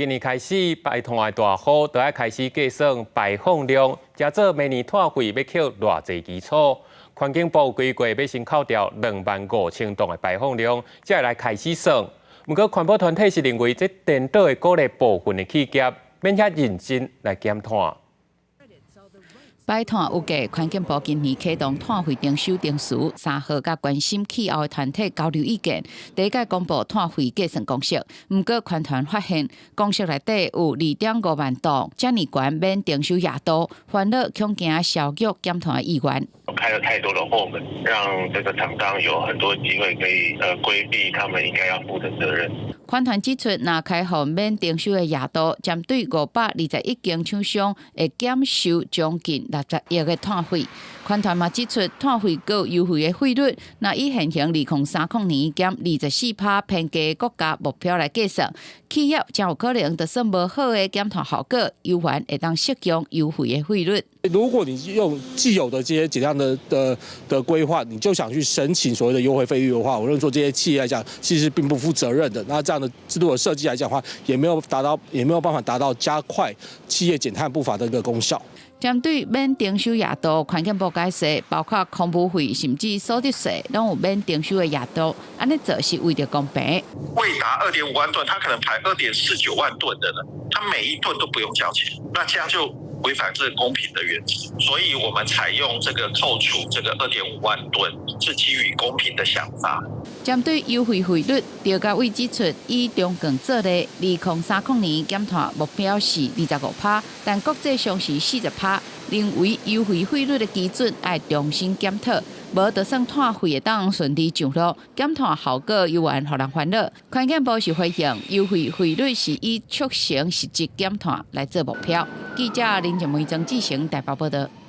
今年開始排碳的大戶都愛開始計算排放量，這做明年碳費欲扣偌濟基礎。環境部規劃欲先扣掉25,000噸的排放量，才會來開始算。毋過環保團體是認為，這顛倒會鼓勵部分的企業免遐認真來減碳。排碳有價，環境部今年啟動碳費徵收程序，3號佮關心氣候的團體交流意見，第一屆公布碳費計算公式。毋過環團發現，公式內底有2.5萬噸，遮爾懸免徵收額度，煩惱恐驚削弱減碳的意願。開了太多的後門，讓這個廠商有很多機會可以規避他們應該要負的責任。環團指出，若開放免徵收的額度，針對521間廠商會減收將近60億的碳費。環團嘛指出，碳費閣有優惠的費率，若以現行2030年減24%偏低國家目標來計算，企業才有可能就算無好的減碳效果，猶原會當適用優惠的費率。如果你用既有的這些減量的規劃，你就想去申請所謂的優惠費率的話，我認為說這些企業來講，其實並不負責任的。那這樣的制度的設計來講的話，也沒有辦法達到加快企業減碳步伐的一個功效。針對免徵收額度，環境部解釋，包括空污費甚至所得稅，攏有免徵收的額度。按呢做是為著公平。未達2.5萬噸，他可能排2.49萬噸的呢，他每一噸都不用交錢，那這樣就違反這個公平的原則。所以我們採用這個扣除這個2.5萬噸，是基於公平的想法。針對優惠費率，趙家偉指出，以中鋼做例，2030年減碳目標是25%，但國際上是40%，認為優惠費率的基準愛重新檢討，無就算碳費會當順利上路，減碳效果猶原予人煩惱。環境部是回應，優惠費率是以促成實質減碳來做目標。記者林靜梅、曾志成台北報道。